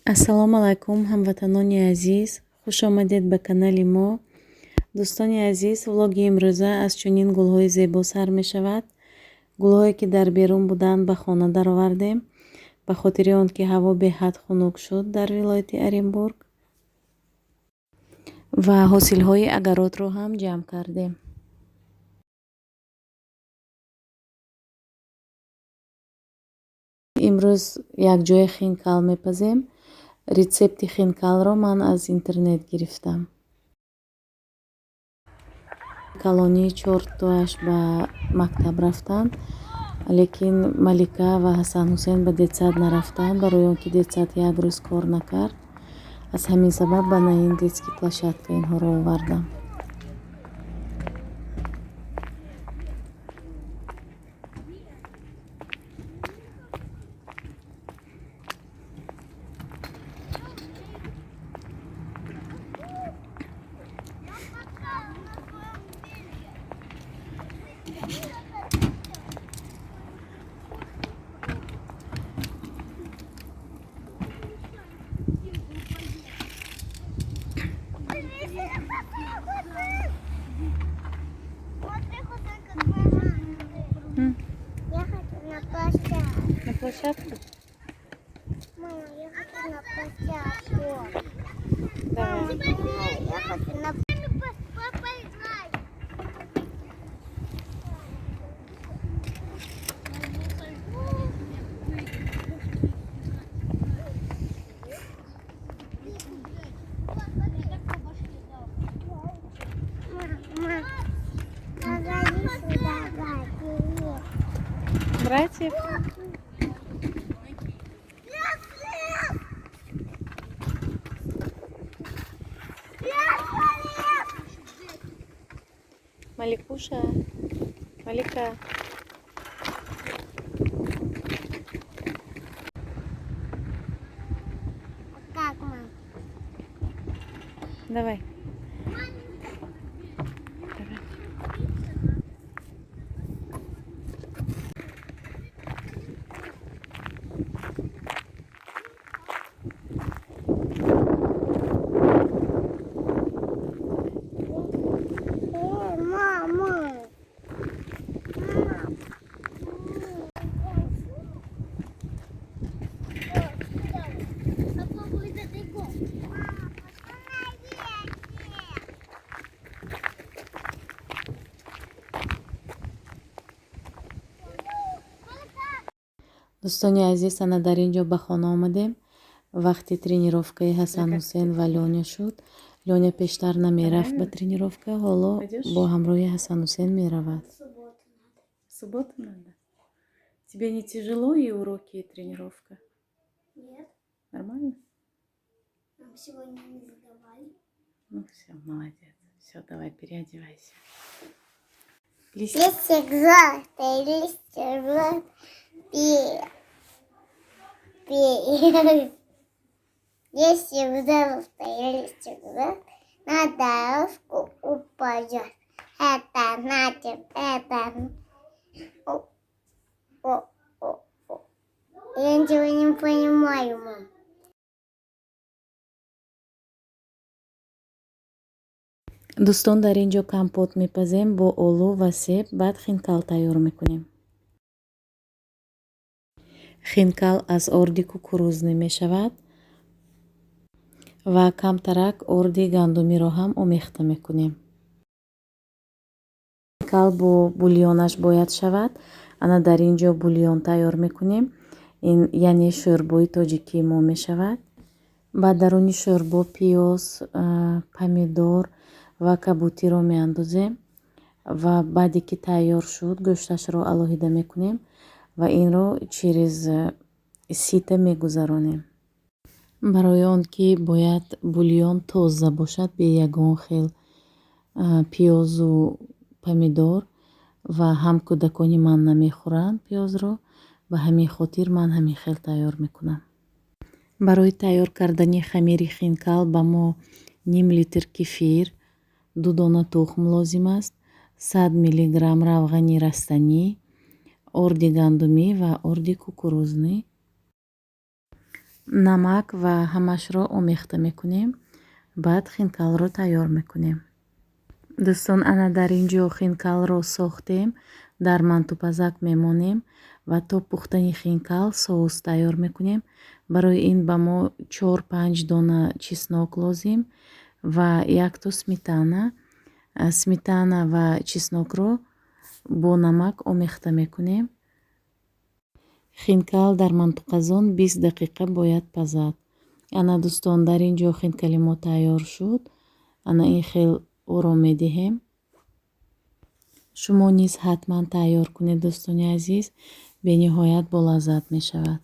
Ассалому алайкум, ҳамватанони азиз, хуш омадед ба канали мо. Дӯстони азиз, влоги имрӯза аз чунин гулҳои зебо сар мешавад. Гулҳое, ки дар берун буданд, ба хона даровардем, ба хотири он ки ҳаво беҳад хунук шуд дар вилояти Оренбург ва ҳосилҳои агаротро ҳам ҷамъ кардем. Имрӯз якҷоя хинкал мепазем. Рецепти хинкалро ман аз интернет гирифтам. Калонии чортоаш ба мактаб рафтанд, лекин Малика ва Ҳасанҳусен ба детсад нарафтанд, барои он ки детсад як рӯз кор накард. Аз ҳамин сабаб ба наин детский площадка инҳоро овардам. Я хочу на площадку. На площадку? Мама, я хочу на площадку. Давай. Мама, я хочу на... Папа, играй. Мама, позови сюда братьев. Братьев? Маликуша, Малика. Как, мам? Давай. Давай. Мама. Мама. Дӯстони азиз, ана дар ин ҷо ба хона омадем. Вақти тренировкаи Ҳасанҳусен ва Лёня шуд. Лёня пештар намерафт ба тренировка, ҳоло бо ҳамроҳи Ҳасанҳусен меравад. Субботу надо? Тебе не тяжело и уроки, и тренировка? Нет. Нормально? Нам сегодня не задавали. Ну все, молодец. Все, давай переодевайся. Листик. Листик желтый, листик желтый. Пи. Листик желтый, листик желтый, на дорожку упадет. Это значит, это... О, о, о, о. Я ничего не понимаю, мам. Дӯстон, дар ин ҷо компот мепазем бо олу ва себ, баъд хинкал тайёр мекунем. Хинкал аз орди кукурузный мешавад ва камтарак орди гандумиро ҳам омехта мекунем. Хинкал бо бульонаш бояд шавад. Ана дар ин ҷо бульон тайёр мекунем. Ин яъне шӯрбои тоҷикии мо мешавад. Ба даруни шӯрбо пиёз, помидор ва кабутиро меандозем ва баъде ки тайёр шуд, гӯшташро алоҳида мекунем ва инро через сито мегузаронем. Барои он ки бояд бульон тоза бошад, бе ягон хел пиёзу помидор, ва ҳам кӯдакони ман намехӯранд пиёзро, ба ҳамин хотир ман ҳамин хел тайёр мекунам. Барои тайёр кардани хамири хинкал ба мо ним литр кефир, 2 дона тухм лозим аст, 100 миллиграмм равғани растанӣ, орди гандумӣ ва орди кукурузный. Намак ва ҳамашро омехта мекунем. Баъд хинкалро тайёр мекунем. Дӯстон, ана дар ин ҷо хинкалро сохтем, дар мантупазак мемонем ва то пухтани хинкал соус тайёр мекунем. Барои ин ба мо 4-5 дона чеснок лозим ва якто сметана. Сметана ва чеснокро бо намак омехта мекунем. Хинкал дар мантуқазон 20 дақиқа бояд пазад. Ана дӯстон, дар ин ҷо хинкали мо тайёр шуд. Ана ин хел ӯро медиҳем. Шумо низ ҳатман тайёр кунед, дӯстони азиз, бениҳоят болаззат мешавад.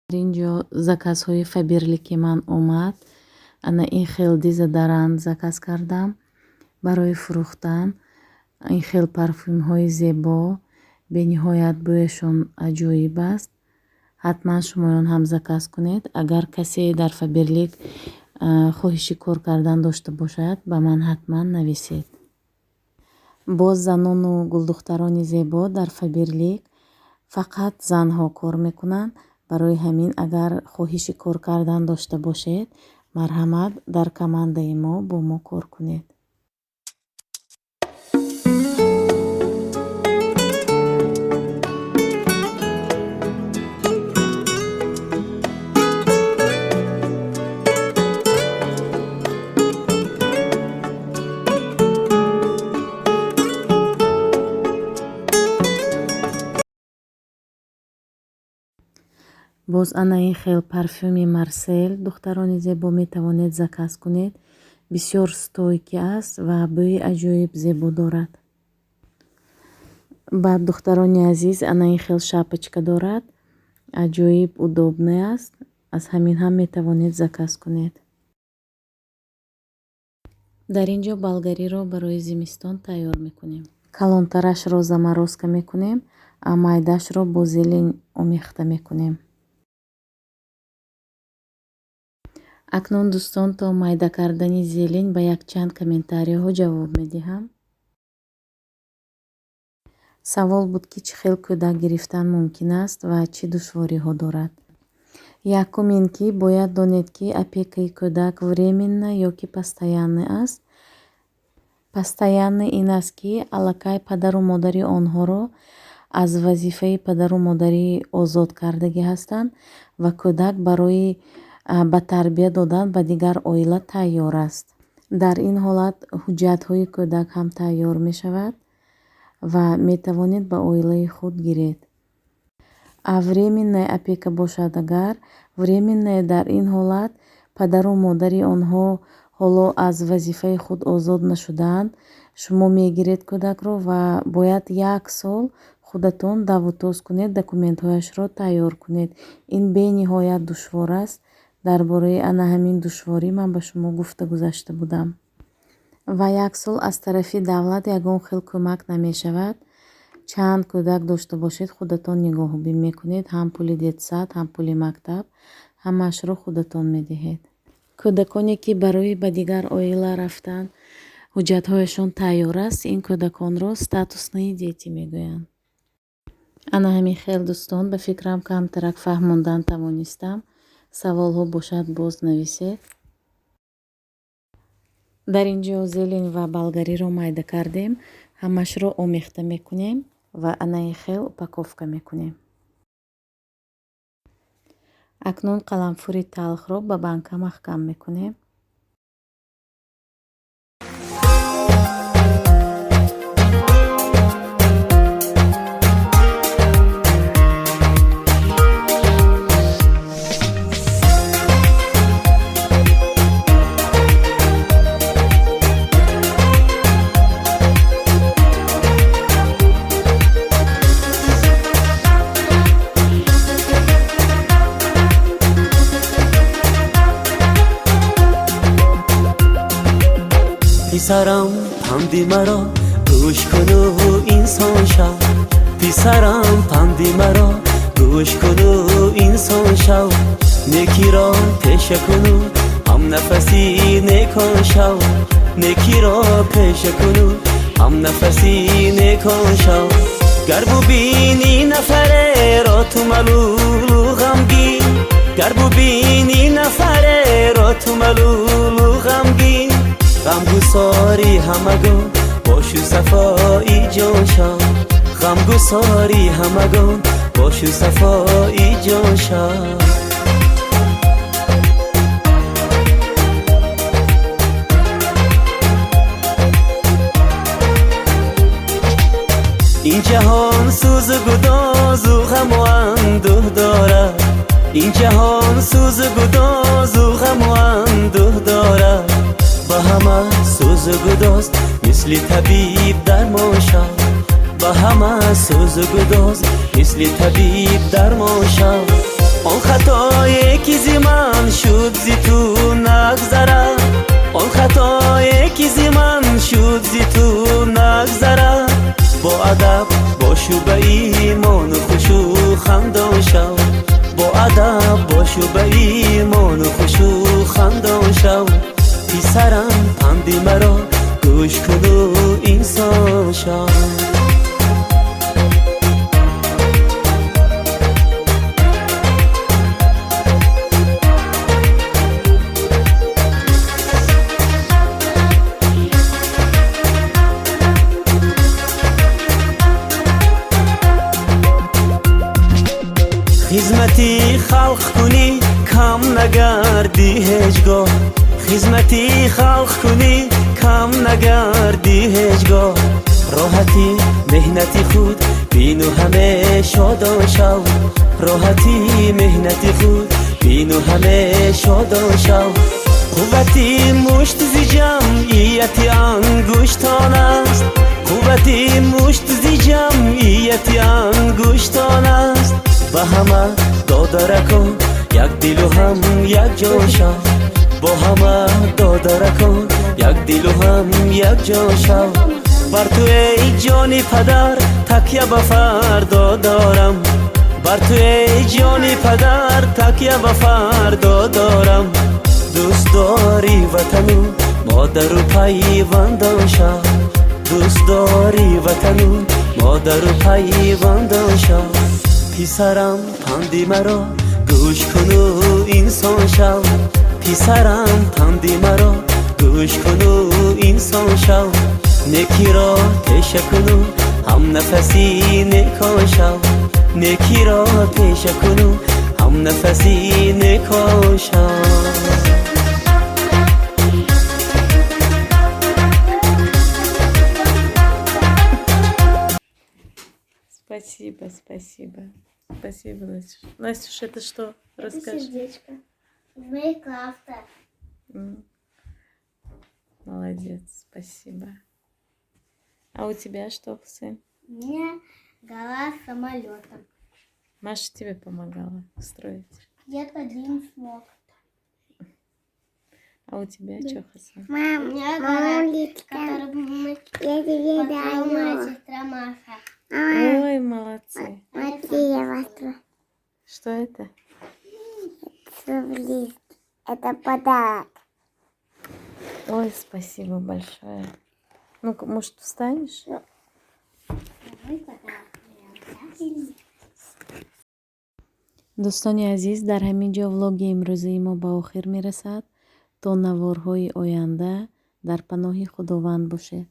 Дар ин ҷо заказҳои Фаберлики ман омад. Ана ин хел дезодорант заказ кардам барои фурӯхтан. Ин хел парфюмҳои зебо, бениҳоят бӯяшон аҷоиб аст. Ҳатман шумоён ҳам заказ кунед. Агар касе дар Фаберлик хоҳиши кор кардан дошта бошад, ба ман ҳатман нависед. Боз занону гулдухтарони зебо дар Фаберлик фақат занҳо кор мекунанд. Барои ҳамин агар хоҳиши кор кардан дошта бошед, марҳамат дар командаи мо бо мо кор кунед. Боз ана ин хел парфюми Марсел, духтарони зебо, метавонед заказ кунед. Бисёр стойкий аст ва бӯи аҷоиб зебо дорад. Баъд, духтарони азиз, ана ин хел шапочка дорад, аҷоиб удобный аст. Аз ҳамин ҳам метавонед заказ кунед. Дар ин ҷо болгариро барои зимистон тайёр мекунем. Калонтарашро заморозка мекунем, а майдашро бо зелень омехта мекунем. Акнун, дӯстон, то майда кардани зелень ба якчанд комментарияҳо ҷавоб медиҳам. Савол буд, ки чӣ хел кӯдак гирифтан мумкин аст ва чӣ душвориҳо дорад. Якум ин ки бояд донед, ки опекаи кӯдак временная ё ки постоянный аст. Постоянный ин аст, ки аллакай падару модари онҳоро аз вазифаи падару модарӣ озод кардагӣ ҳастанд ва кӯдак барои ба тарбия додан ба дигар оила тайёр аст. Дар ин ҳолат ҳуҷҷатҳои кӯдак ҳам тайёр мешавад ва метавонед ба оилаи худ гиред. А временная опека бошад, агар временная, дар ин ҳолат падару модари онҳо ҳоло аз вазифаи худ озод нашудаанд, шумо мегиред кӯдакро ва бояд як сол худатон давутоз кунед, документҳояшро тайёр кунед. Ин бениҳоят душвор аст. Дар бораи ана ҳамин душворӣ ман ба шумо гуфта гузашта будам. Ва як сол аз тарафи давлат ягон хел кӯмак намешавад. Чанд кӯдак дошта бошед, худатон нигоҳубин мекунед, ҳам пули детсад, ҳам пули мактаб, ҳамаашро худатон медиҳед. Кӯдаконе, ки барои ба дигар оила рафтан ҳуҷҷатҳояшон тайёр аст, ин кӯдаконро статусные дети мегӯянд. Ана ҳамин хел, дӯстон, ба фикрам, камтарак фаҳмондан тавонистам. Саволҳо бошад, боз нависед. Дар ин ҷо зелень ва болгариро майда кардем, ҳамашро омехта мекунем ва ана ин хел упаковка мекунем. Акнун қаламфури талхро ба банка маҳкам мекунем. Писарам, панди маро Гӯш куну инсон шав, писарам, панди маро гӯш куну инсон шав. Некиро пеша куну ҳамнафаси некон шав, некиро пеша куну ҳамнафаси некон шав. Гар бубинӣ нафареро ту малулу ғамгин, гар бубинӣ нафареро ту малулу ғамгин, ғамгусори ҳамагон бошу, сафои ҷон шав, ғамгусори ҳамагон бошу, сафои ҷон шав. Ин ҷаҳон сӯзу гудозу ғаму андӯҳ дорад, ин ҷаҳон сӯзу гудозу ғаму андӯҳ дорад. Ба ҳама сӯзу гудоз мисли табиб дармон шав, ба ҳама сӯзу гудоз мисли табиб дармон шав. Он хатое ки зи ман шуд, зи ту нагзарад, он хатое ки зи ман шуд, зи ту нагзарад. Бо адаб бошу, ба имону хушу хандон шав, бо адаб бошу, ба имону хушу хандон шав. Писарам, панди маро гӯш куну инсон шав. Хизмати халқ кунӣ, кам нагардӣ ҳеҷ гоҳ, хизмати халқ кунӣ, кам нагардӣ ҳеҷ гоҳ. Роҳати меҳнати худ бину, ҳаме шодон шав, роҳати меҳнати худ бину, ҳаме шодон шав. Қуввати мушт зи ҷамъияти ангуштон аст, қуввати мушт зи ҷамъияти ангуштон аст. Ба ҳама додаракон як дилу ҳам як ҷон шав, бо ҳама додаракон як дилу ҳам як ҷон шав. Бар ту, эй ҷони падар, такя ба фардо дорам, бар ту, эй ҷони падар, такя ба фардо дорам. Дӯстдори ватану модару пайвандон шав, дӯстдори ватану модару пайвандон шав. Писарам, панди маро гӯш куну инсон шав, писарам, панди маро гӯш куну инсон шав. Некиро пеша куну ҳамнафаси некон шав, некиро пеша куну ҳамнафаси некон шав. Спасибо, спасибо. Спасибо, Настюш. Настюш, это что? Расскажи. Это сердечко. Из Майнкрафта. Молодец, спасибо. А у тебя что, сын? У меня гора с самолетом. Маша тебе помогала строить? Я один смог. А у тебя что, Хасан? Мам, у меня гора, которую мы Я тебе построила моя даю. Сестра Маша. Ой, молодцы. Смотри, я вас Что это? сюрприз. Это подарок. Ой, спасибо большое. Ну-ка, может, встанешь? Давай подарок. Дӯстони азиз, дар ҳамин ҷо влоги имрӯзаи мо ба охир мерасад. То наворҳои оянда дар паноҳи Худованд бошед.